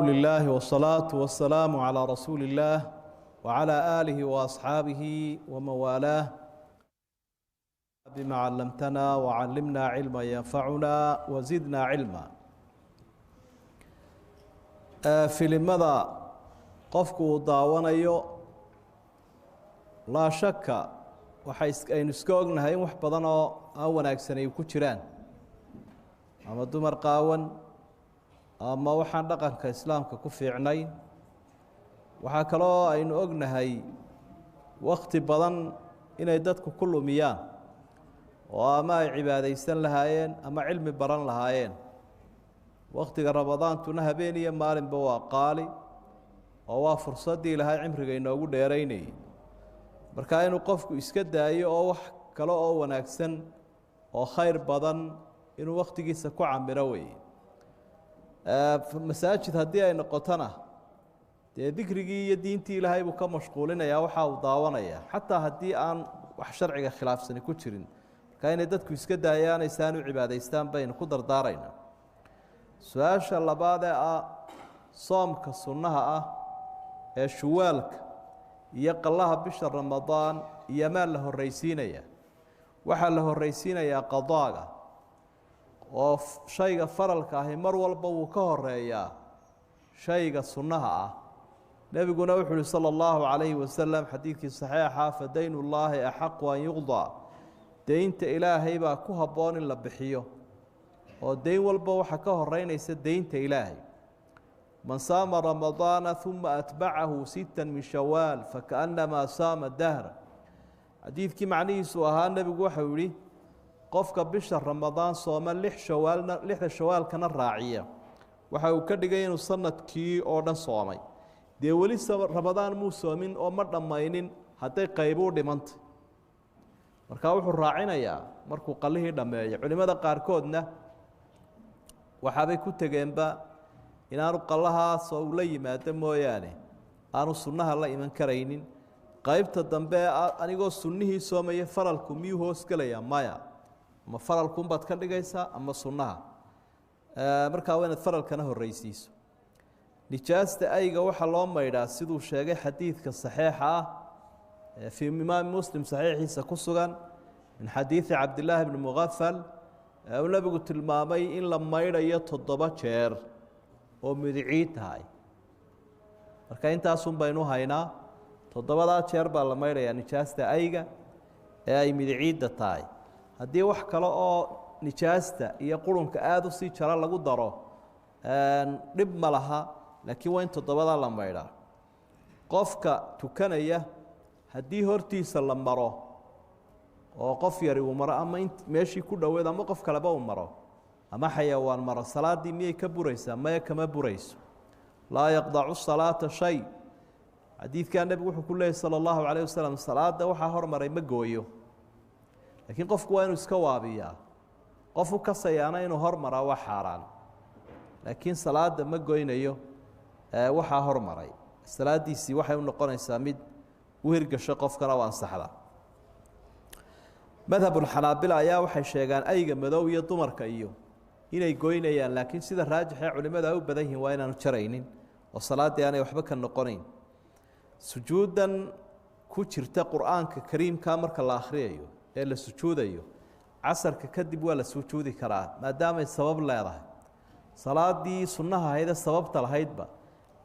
لله والصلاة والسلام على رسول الله وعلى آله وأصحابه ومن والاه بما علمتنا وعلمنا علما ينفعنا وزدنا علما. Filimada qofku uu daawanayo, laa shaka waxay aynu iska ognahay in wax badan oo aan wanaagsan ay ku jiraan, ama dumar qaawan ama waxaan dhaqanka islaamka ku fiicnayn. Waxaa kaloo aynu ognahay wakti badan inay dadku ku lumiyaan oo ama ay cibaadaysan lahaayeen ama cilmi baran lahaayeen. Wakhtiga ramadaantuna habeen iyo maalinba waa qaali oo waa fursaddii Ilaahay cimriga inoogu dheeraynayay. Marka inuu qofku iska daayo oo wax kale oo wanaagsan oo khayr badan inuu wakhtigiisa ku camiro weeye. Masaajid haddii ay noqotona, dee dikrigii iyo diintii Ilaahay buu ka mashquulinayaa waxa uu daawanayaa, xataa haddii aan wax sharciga khilaafsani ku jirin. Marka inay dadku iska daayaan aysaan u cibaadaystaan baynu ku dardaaraynaa. Su-aasha labaad ee ah soomka sunnaha ah ee shuwaalka iyo qallaha bisha Ramadaan iyo maa la horraysiinayaa? Waxaa la horraysiinayaa qadaaga, oo shayga faralka ahi mar walba wuu ka horeeyaa shayga sunnaha ah. Nebiguna wuxuu uhi sala allahu calayhi wasalam xadiidkii saxiixa: "Fa daynullaahi axaqu an yuqdaa." Deynta Ilaahay baa ku habboon in la bixiyo, oo deyn walba waxaa ka horeynaysa deynta Ilaahay. "Man saama ramadaana uma atbacahu sita min shawaal fakaannamaa saama dahra." Xadiidkii macnihiisu ahaa, nebigu waxau yihi: qofka bisha Ramadaan sooma, lix shawaalna, lixda shawaalkana raaciya, waxa uu ka dhigay inuu sanadkii oo dhan soomay. Dee weli Ramadaan muu soomin oo ma dhammaynin, hadday qaybuu dhimantay. Markaa wuxuu raacinayaa markuu qallihii dhammeeyo. Culimmada qaarkoodna waxaabay ku tegeenba inaanu qallahaas oo uu la yimaado mooyaane aanu sunnaha la iman karaynin. Qaybta dambe, anigoo sunnihii soomaya faralku miyuu hoos gelayaa? Maya, ama faralkuunbaad ka dhigaysaa ama sunnaha. Markaa waa inaad faralkana horreysiiso. Nijaasta ayga waxaa loo maydhaa siduu sheegay xadiidka saxiixa ah ee fii Imaam Muslim saxiixiisa ku sugan, min xadiidi Cabdillaahi bni Mugafal, ee uu nebigu tilmaamay in la maydhayo 7 jeer oo midiciid tahay. Marka intaasun baynu haynaa, 7-daa jeer baa la maydhayaa nijaasta ayga ee ay midiciidda tahay. Haddii wax kale oo nijaasta iyo qurunka aada usii jara lagu daro, dhib ma laha, laakiin waa in 7-daa la maydhaa. Qofka tukanaya haddii hortiisa la maro oo qof yari uu maro ama meeshii ku dhoweed ama qof kaleba uu maro ama xayawaan maro, salaaddii miyay ka buraysaa? Maya, kama burayso. "Laa yaqdacu salaata shay." Xadiidkaa nebigu wuxuu ku leeyay sala allahu calayh wasalam, salaadda waxaa hormaray ma gooyo, laakiin qofku waa inuu iska waabiyaa. Qof u kasayaana inuu hormaraa waa xaaraan, laakiin salaadda ma goynayo waxaa hormaray. Salaaddiisii waxay u noqonaysaa mid u hirgasho qofkana u ansaxda. Madhabulxanaabila ayaa waxay sheegaan ayga madow iyo dumarka iyo inay goynayaan, laakiin sida raajixee culimmada ay u badan yihiin waa inaanu jaraynin oo salaaddii aanay waxba ka noqonayn. Sujuuddan ku jirta Qur-aanka kariimka marka la akhriyayo ee la sujuudayo casarka kadib, waa la sujuudi karaa maadaamay sabab leedahay. Salaadii sunnaha ahaydee sababta lahaydba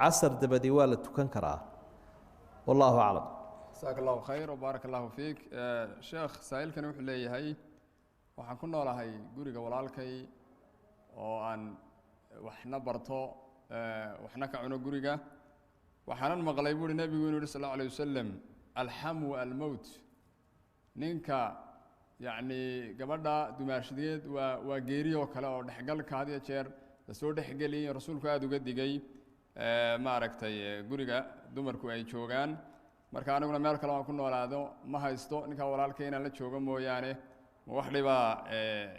casar dabadii waa la tukan karaa. Wallaahu aclam. Jasaaka allahu khayr wbaarak allahu fiik, sheekh. Saa'ilkani wuxuu leeyahay: waxaan ku noolahay guriga walaalkay oo aan waxna barto, waxna ka cuno guriga. Waxaanan maqlay, buuhi, nebigu inuu yihi sal allau alay wasalam: "Alxamu almowt." Ninka yacni gabadha dumaashadeed waa geeri oo kale, oo dhexgalka had iyo jeer lasoo dhexgeliyay rasuulku aada uga digay, maaragtay, guriga dumarku ay joogaan. Marka aniguna meel kale aan ku noolaado ma haysto, ninkaa walaalkay inaan la joogo mooyaane. Ma wax dhibaa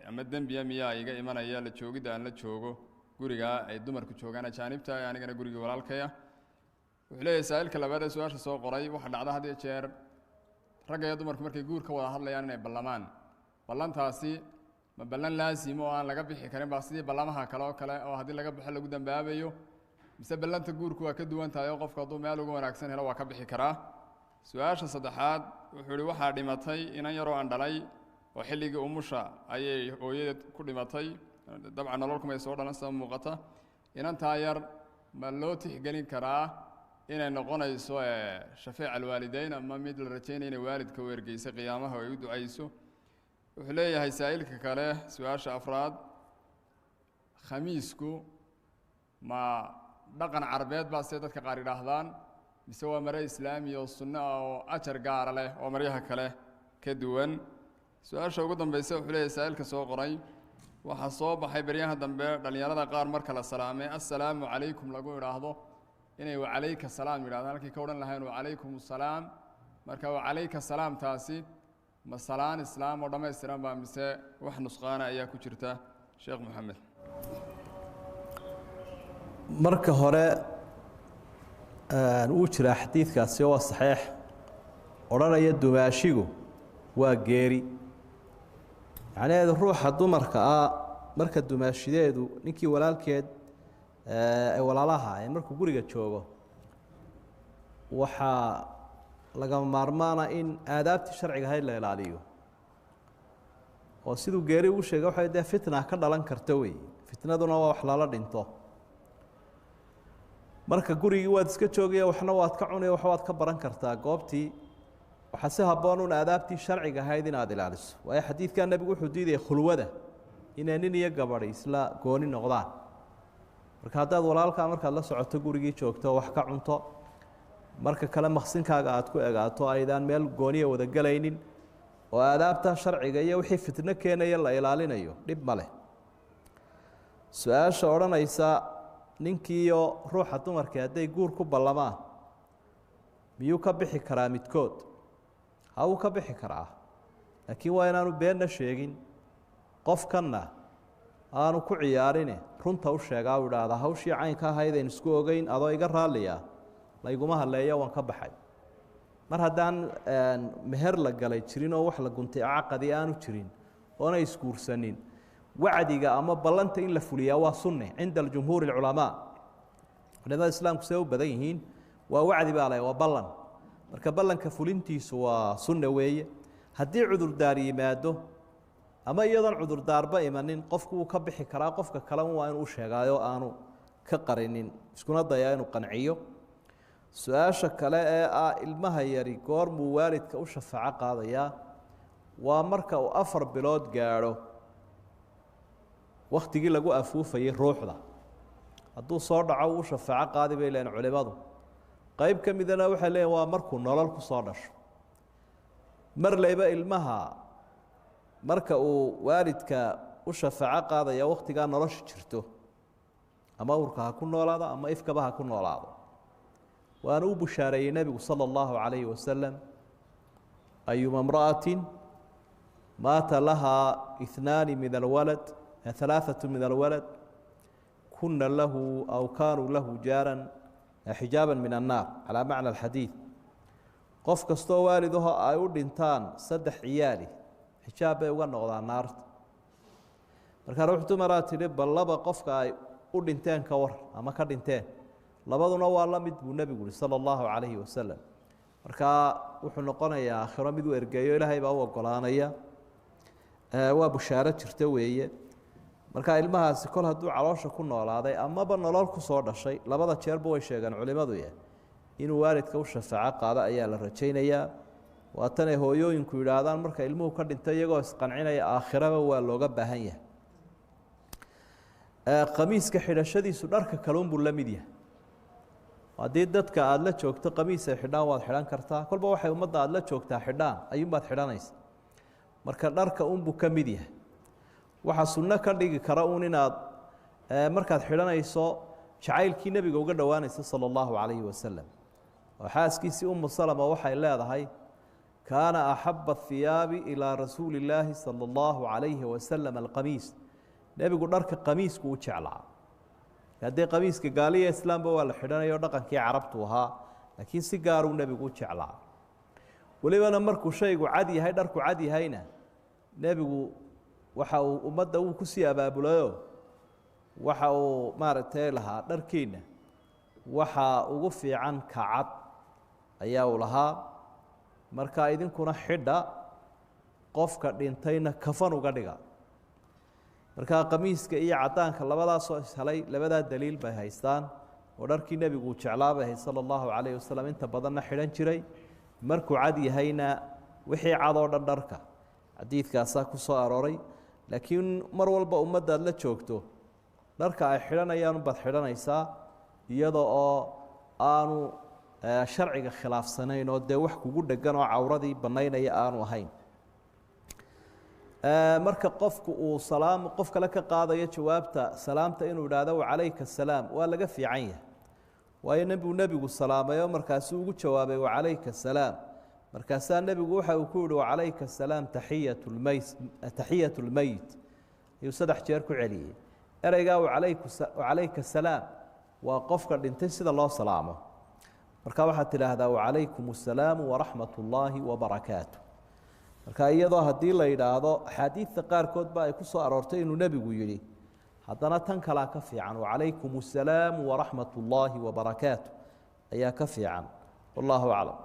ama dembiya miyaa iga imanaya la joogidda aan la joogo guriga ay dumarku joogaan ajaanibta, anigana gurigii walaalkaya? Wuxuu leeyahay saa'ilka labaad ee su-aasha soo qoray: waxa dhacda had iyo jeer ragga iyo dumarku markay guur ka wada hadlayaan inay ballamaan. Ballantaasi ma ballan laasim oo aan laga bixi karin baa, sidii ballamaha kale oo kale, oo haddii laga baxo lagu dambaabayo, Mise ballanta guurku waa ka duwan tahay oo qofku hadduu meel uga wanaagsan helo waa ka bixi karaa? Su-aasha saddexaad wuxuu ihi waxaa dhimatay inan yaroo aan dhalay oo xilligii umusha ayay hooyadeed ku dhimatay, dabcan nolol kumay soo dhalan sida muuqata. Inantaa yar ma loo tixgelin karaa inay noqonayso shafeec alwaalideyn ama mid la rajaynaya inay waalidka u ergeysa qiyaamaha oo ay u ducayso? Wuxuu leeyahay saa'ilka kale, su-aasha afraad, khamiisku ma dhaqan carbeed baa sida dadka qaar yidhaahdaan, mise waa mare islaami oo sunno ah oo ajar gaara leh oo maryaha kale ka duwan? Su-aasha ugu dambaysa wuxuu leeyahay saa'ilka soo qoray, waxaa soo baxay beryaha dambe dhallinyarada qaar marka la salaamay assalaamu calaykum lagu idhaahdo inay wacalayka salaam yidhahdaan halkii ka odhan lahayn wacalaykum assalaam. Marka wacalayka salaam taasi ma salaan islaam oo dhammaystiran baa mise wax nusqaana ayaa ku jirta, Sheekh Moxamed? Marka hore wuu jiraa xadiidkaasi oo waa saxiix odhanaya dumaashigu waa geeri. Macnaheedu ruuxa dumarka ah marka dumaashideedu ninkii walaalkeed ee walaalaha ee markuu guriga joogo waxaa lagama maarmaana in aadaabtii sharciga ahayd la ilaaliyo, oo siduu geeri ugu sheegay waxay dee fitna ka dhalan karta wey, fitnaduna waa wax lala dhinto. Marka gurigii waad iska joogaya, waxna waad ka cunaya, wax waad ka baran kartaa goobtii. Waxaa si habboon un aadaabtii sharciga ahayd inaad ilaaliso, waayo xadiidkaa nebigu wuxuu diidaya khulwada, inay nin iyo gabadhi isla gooni noqdaan. Marka haddaad walaalkaa markaad la socoto gurigii joogto wax ka cunto, marka kale maqsinkaaga aad ku egaato, aydaan meel gooniya wada gelaynin, oo aadaabta sharciga iyo wixii fitno keenaya la ilaalinayo, dhib ma leh. Su-aasha odhanaysa ninkiiyo ruuxa dumarka hadday guur ku ballamaan miyuu ka bixi karaa midkood? Ha, wuu ka bixi karaa, laakiin waa inaanu beenna sheegin, qofkanna aanu ku ciyaarine, runta u sheegaa, u idhaahdaa hawshii caynka ahayd aynu isku ogeyn adoo iga raalliya layguma hadleeya, waan ka baxay. Mar haddaan meher la galay jirin oo wax la guntay caqadi aanu jirin oona isguursanin, wacdiga ama ballanta in la fuliyaa waa sunne cinda aljumhuuri alculamaa. Culimada islaamku see u badan yihiin waa wacdi baa le, waa ballan. Marka ballanka fulintiisu waa sunne weeye. Haddii cudurdaar yimaado ama iyadoon cudurdaarba imanin, qofku wuu ka bixi karaa, qofka kale waa inuu u sheegaayo aanu ka qarinin, iskuna dayaa inuu qanciyo. Su-aasha kale ee ah ilmaha yari goormuu waalidka u shafaaco qaadayaa? Waa marka uu 4 bilood gaadho, wakhtigii lagu afuufayey ruuxda. Hadduu soo dhaco wuu shafaaco qaadi bay leeyihin culimadu. Qayb ka midana waxay leeyihin waa markuu nolol ku soo dhasho. Marleyba ilmaha marka uu waalidka u shafaaco qaadaya wakhtigaa nolosha jirto, ama uurka ha ku noolaado ama ifkaba ha ku noolaado. Waana u bushaareeyey nebigu sala allahu calayhi wasalam, ayuma imra'atin maata lahaa ithnaani min alwalad, halaaثatu min alwalad, kuna lahu aw kaanuu lahu jaaran xijaaban min annaar, calaa macna alxadiid. Qof kastoo waalidaho ay u dhintaan 3 ciyaali xijaab bay uga noqdaan naarta. Markaa ruux dumaraa tidhi bal laba qofka ay u dhinteen ka war ama ka dhinteen, labaduna waa la mid buu nebigu yihi sala allahu calayhi wasalam. Markaa wuxuu noqonayaa aakhiro mid u ergeeyo, ilaahay baa u ogolaanaya, waa bushaaro jirta weeye. Marka ilmahaasi kol hadduu caloosha ku noolaaday amaba nolol ku soo dhashay, labada jeerba way sheegeen culimadu inuu waalidka u shafaaco qaado ayaa la rajaynayaa. Waa tan ay hooyooyinku yidhaahdaan marka ilmuhu ka dhinto iyagoo isqancinaya aakhiraba waa looga baahan yahay. Qamiiska xidhashadiisu dharka kaluunbuu la mid yahay. Haddii dadka aada la joogto qamiis ay xidhaan waad xidhan kartaa, kolba waxay ummadda aada la joogtaa xidhaan ayuunbaad xidhanaysa. Marka dharka unbuu ka mid yahay. Waxaa sunno ka dhigi kara uun inaad markaad xidhanayso jacaylkii nebiga uga dhowaanaysa sala allahu calayhi wasalam. Oo xaaskiisii Umu Salama waxay leedahay kaana axaba athiyaabi ilaa rasuuli illaahi sala allahu calayhi wasalam alqamiis. Nebigu dharka qamiisku u jeclaa. Haddii qamiiska gaaliya islaamba waa la xidhanayo dhaqankii carabtu ahaa, laakiin si gaaruu nebigu u jeclaa. Welibana markuu shaygu cad yahay, dharku cad yahayna, nebigu waxa uu ummadda uu kusii abaabulayo, waxa uu maaragtay lahaa dharkiina Waxaa ugu fiican kacad ayaa uu lahaa. Marka idinkuna xidha, qofka dhintayna kafan uga dhiga. Markaa qamiiska iyo caddaanka labadaasoo ishelay, labadaa daliil bay haystaan oo dharkii nebigu uu jeclaa bay ahayd sala allahu calayhi wasalam, inta badanna xidhan jiray. Markuu cad yahayna wixii cad oo dhan dharka xadiidkaasaa ku soo arooray. Laakiin mar walba ummaddaad la joogto dharka ay xidhanayaan unbaad xidhanaysaa, iyada oo aanu sharciga khilaafsanayn oo dee wax kugu dhegan oo cawradii bannaynaya aanu ahayn. Marka qofku uu salaam qof kale ka qaadayo, jawaabta salaamta inuu idhaahdo wacalayka asalaam waa laga fiican yahay, waayo nebigu salaamay oo markaasuu ugu jawaabay wacalayka asalaam. Markaasaa nebigu waxa uu ku yihi wacalayka asalaam taxiyat lmeyit, ayuu 3 jeer ku celiyey ereygaa wacalayka asalaam. Waa qofka dhintay sida loo salaamo. Marka waxaad tidhaahdaa wacalaykum assalaamu waraxmat ullaahi wabarakaatu. Marka iyadoo haddii la yidhaahdo axaadiidta qaarkood ba ay ku soo aroortay inuu nebigu yidhi, haddana tan kalaa ka fiican, wacalaykum assalaamu waraxmat ullaahi wabarakaatu ayaa ka fiican. Wallahu aclam.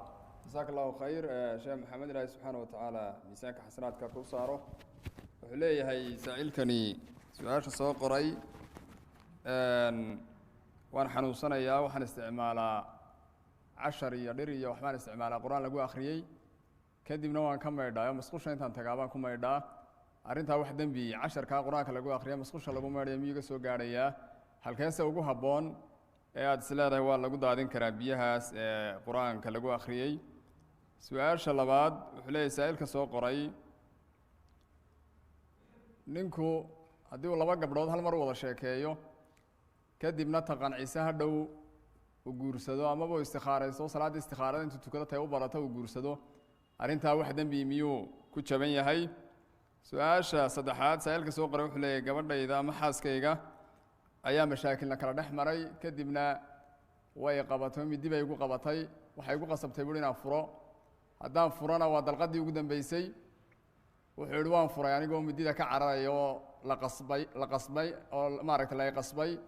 Jasaaka allahu khayr, sheekh Maxamed. Ilaahi subxaana wa tacaala miisaanka xasanaadka ku saaro. Wuxuu leeyahay saacilkani su-aasha soo qoray: waan xanuunsanayaa, waxaan isticmaalaa cashar iyo dhir iyo waxbaan isticmaalaa qur-aan lagu akhriyey, kadibna waan ka maydhaa oo masqusha intaan tagaa baan ku maydhaa. Arrintaa wax dembi casharkaa qur-aanka lagu akhriya masqusha lagu maydhaya miyuu iga soo gaadhayaa? Halkeese ugu habboon ee aada is leedahay waa lagu daadin karaa biyahaas ee qur-aanka lagu akhriyey? Su-aasha labaad wuxuu leeyahay saa'ilka soo qoray: ninku haddii uu laba gabdhood hal mar wada sheekeeyo, kadibna taqancisa ha dhow uu guursado, amaba uu istikhaaraysto, salaaddii istikhaarada intuu tukado tay u barato uu guursado, arrintaa wax dembi miyuu ku jaban yahay? Su-aasha saddexaad saa'ilka soo qoray wuxuu leeyahay: gabadhayda ama xaaskayga ayaa mashaakilna kala dhex maray, kadibna way qabatay, midi bay igu qabatay, waxay igu qasabtay buui inaan furo. Haddaan furona waa dalqaddii ugu dambeysay. Wuxuu yidhi waan furay anigoo midida ka cararaya oo la qasbay, la qasbay oo maaragtay lay qasbay.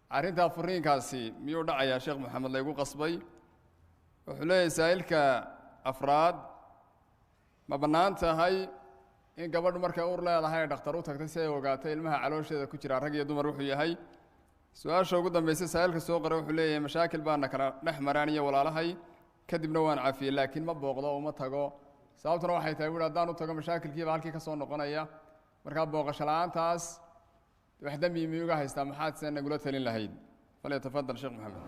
Arrintaa furiinkaasi miyuu dhacayaa, Sheekh Maxamed, laygu qasbay? Wuxuu leeyahay saa'ilka afraad: ma bannaan tahay in gabadhu markay uur leedahay ay dhakhtar u tagtay si ay ogaatay ilmaha caloosheeda ku jira rag iyo dumar wuxuu yahay? Su-aasha ugu dambeysay saa'ilka soo qoray wuxuu leeyahay: mashaakil baana kala dhex maraan iyo walaalahay, kadibna waan cafiyey, laakiin ma booqdo, uma tago. Sababtuna waxay tahay buuhi haddaan u tago mashaakilkiiba halkii ka soo noqonaya. Markaa booqasho la-aantaas wax dembi miyuga haystaa? Maxaad se nagula talin lahayd? Falyatafadal Sheekh Maxamed.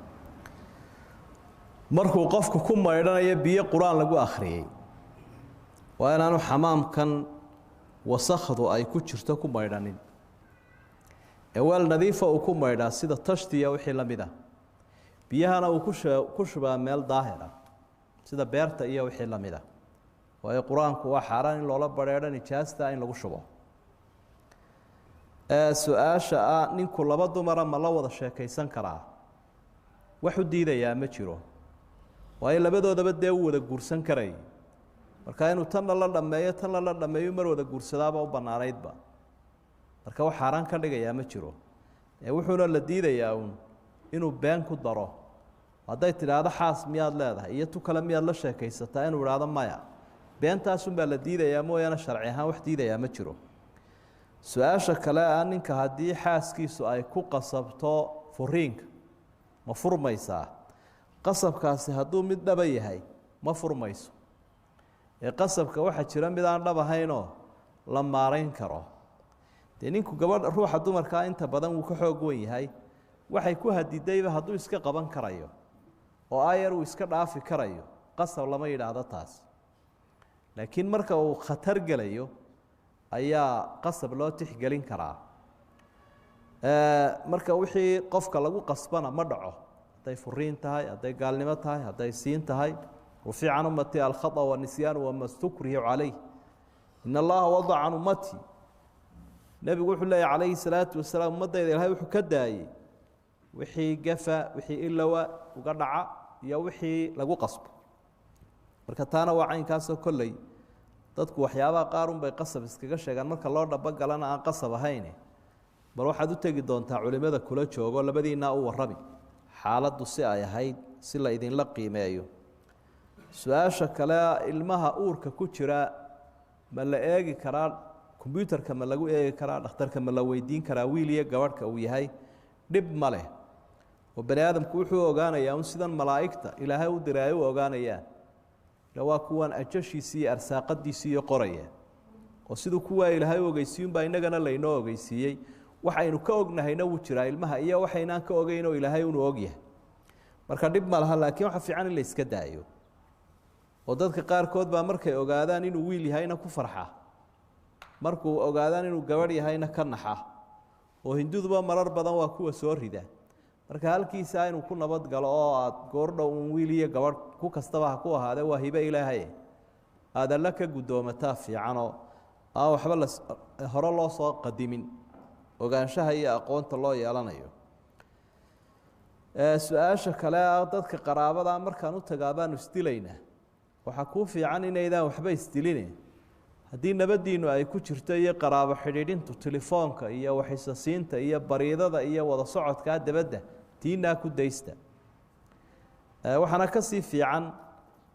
Markuu qofku ku maydhanayo biyo qur-aan lagu akhriyey, waa inaanu xamaamkan wasakhdu ay ku jirto ku maydhanin ee weel nadiifa uu ku maydhaa, sida tashtiya wixii la mid ah, biyahana uu ku shubaa meel daahir ah, sida beerta iyo wixii la mid ah, waayo qur-aanku waa xaaraan in loola badrheedho nijaasta in lagu shubo. Su-aasha ah ninku laba dumara ma la wada sheekaysan karaa? Wax u diidayaa ma jiro, waayo labadoodaba dee u wada guursan karay. Marka inuu tanna la dhammeeyo tanna la dhammeeyo mar wada guursadaaba u bannaanaydba. Marka wax xaaraan ka dhigayaa ma jiro. Wuxuuna la diidayaa uun inuu been ku daro. Hadday tidhaahdo xaas miyaad leedahay iyo tu kale miyaad la sheekaysataa, inuu idhaahdo maya. Beentaasunbaa la diidayaa mooyaane sharci ahaan wax diidayaa ma jiro. Su-aasha kale ah ninka haddii xaaskiisu ay ku qasabto furiinka ma furmaysaa? Qasabkaasi hadduu mid dhaba yahay ma furmayso. Ee qasabka waxaa jira mid aan dhab ahaynoo la maarayn karo. Dee ninku gabadha ruuxa dumarkaa inta badan wuu ka xoog wen yahay. Waxay ku hadidayba hadduu iska qaban karayo oo ayar uu iska dhaafi karayo, qasab lama yidhaahdo taas. Laakiin marka uu khatar gelayo ayaa qasab loo tixgelin karaa. Marka wixii qofka lagu qasbana ma dhaco, hadday furiin tahay, hadday gaalnimo tahay, hadday siin tahay. Rufica can ummati alkhata wanisyaanu wama stukrihu calayh, in allaha wadaca can ummati. Nebigu wuxuu leeyahy calayhi salaatu wasalaam: ummaddayda ilahay wuxuu ka daayey wixii gafa, wixii ilowa uga dhaca iyo wixii lagu qasbo. Marka taana waa caynkaasoo kolley dadku waxyaabaha qaar unbay qasab iskaga sheegaan, marka loo dhabogalana aan qasab ahayn. Bal waxaad u tegi doontaa culimada kula joogo, labadiinaa u warrami. Xaaladdu si ay ahayd si la idinla qiimeeyo. Su-aasha kale, ilmaha uurka ku jira ma la eegi karaa kombyuutarka? Ma lagu eegi karaa? Dhakhtarka ma la weydiin karaa wiil iyo gabadhka uu yahay? Dhib ma leh, oo bani aadamku wuxuu ogaanayaa un sidan malaa'igta Ilaahay u diray ay u ogaanayaan. Ila waa kuwan ajashiisii iyo arsaaqadiisii iyo qoraya, oo siduu kuwaa Ilaahay u ogeysiiyunbaa innagana laynoo ogeysiiyey. Waxaynu ka ognahayna wuu jiraa ilmaha, iyo waxaynaan ka ogeyn oo Ilaahay unuu ogyahay. Marka dhib ma laha, laakiin waxa fiican in la iska daayo. Oo dadka qaarkood baa markay ogaadaan inuu wiil yahayna ku farxa, markuu ogaadaan inuu gabadh yahayna ka naxa. Oo hinduduba marar badan waa kuwa soo rida. Marka halkiisaa inuu ku nabad galo oo aad goordhow un wiil iyo gabadh ku kastaba ha ku ahaadee, waa hibe Ilaahay, aad Alla ka guddoomataa fiicanoo aan waxba la hore loo soo qadimin ogaanshaha iyo aqoonta loo yeelanayo. Su-aasha kale, dadka qaraabada markaan u tagaa baanu isdilaynaa. Waxaa kuu fiican inaydaan waxba isdiline, haddii nabadiinu ay ku jirto iyo qaraabo xidhiidhintu telefoonka iyo waxisasiinta iyo bariidada iyo wada socodkaa dabadda, tiinaa ku daysta. Waxaana ka sii fiican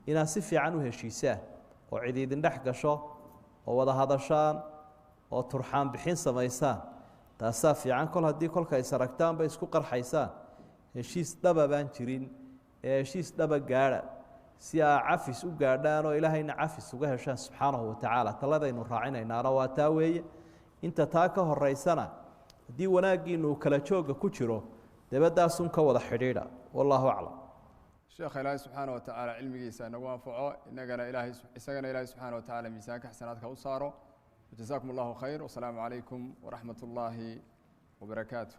inaad si fiican u heshiisaan oo cid idin dhex gasho oo wada hadashaan oo turxaan bixin samaysaan. Taasaa fiican. Kol haddii kolka is aragtaanba isku qarxaysaan, heshiis dhaba baan jirin. Ee heshiis dhaba gaadha si aa cafis u gaadhaan oo Ilaahayna cafis uga heshaan subxaanahu watacaala. Taladaynu raacinaynaana waa taa weeye. Inta taa ka horeysana, haddii wanaaggiinu uu kala joogga ku jiro, dabadaasun ka wada xidhiidha. Wallaahu aclam. Sheekha Ilaahay subxaana wa tacaala cilmigiisa inagu anfaco, inagana Ilaahay, isagana Ilaahay subxaana wa tacaala miisaanka xasanaadka u saaro. Wajazaakum Allahu khayr, wasalaamu calaykum waraxmat ullaahi wabarakaatu.